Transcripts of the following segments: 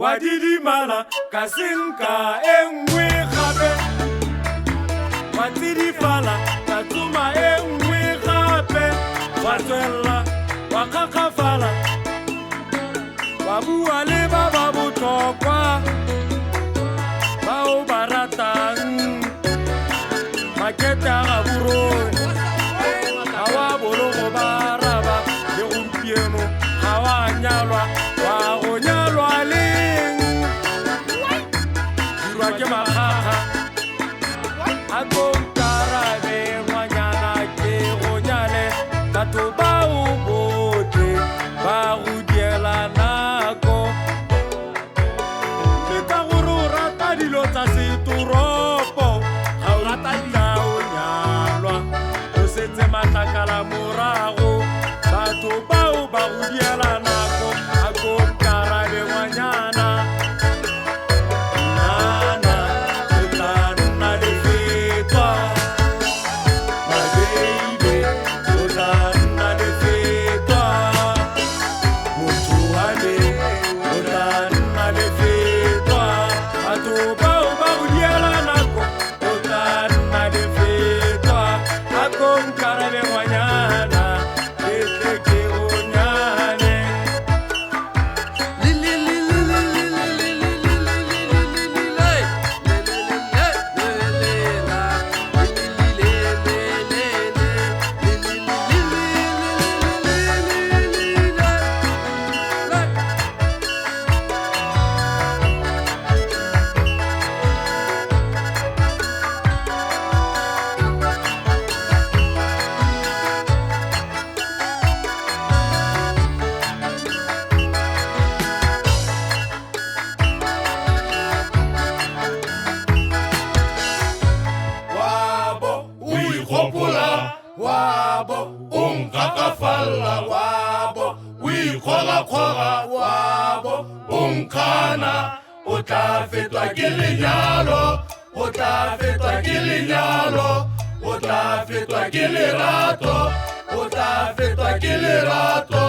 Wa didimala ka senka e nngwe gape, wa tsidifala ka tsoma e nngwe gape, wa tswelela wa kgakgafala, wa bua le ba ba botlhokwa ba o ba ratang. Makete a Gaborone ga wa bolo go ba araba, le gompieno ga wa nyalwa, wa go nyalwa leng? Dirwa ke makgakga a ko nkarabe ngwanyana ke go nyale, batho bao botlhe ba go diela nako. Mme ka gore o rata dilo tsa setoropo, ga o kitla o nyalwa, o setse matlakala morago, batho bao ba go diela nako. A ko nkarabe ngwanyana, nana o tla nna lefetwa, my baby o tla nna lefetwa, motho wa me o tla nna lefetwa, batho bao ba go diela nako, o tla nna lefetwa. A ko nkarabe ngwanyana, ke tle ke go nyale. Wabo o ikgopola, wabo o nkgakgafalla, wabo o ikgogakgoga, wabo o nkgana, o tla fetwa ke lenyalo, o tla fetwa ke lenyalo, o tla fetwa ke lerato, o tla fetwa ke lerato.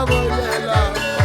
Bolela.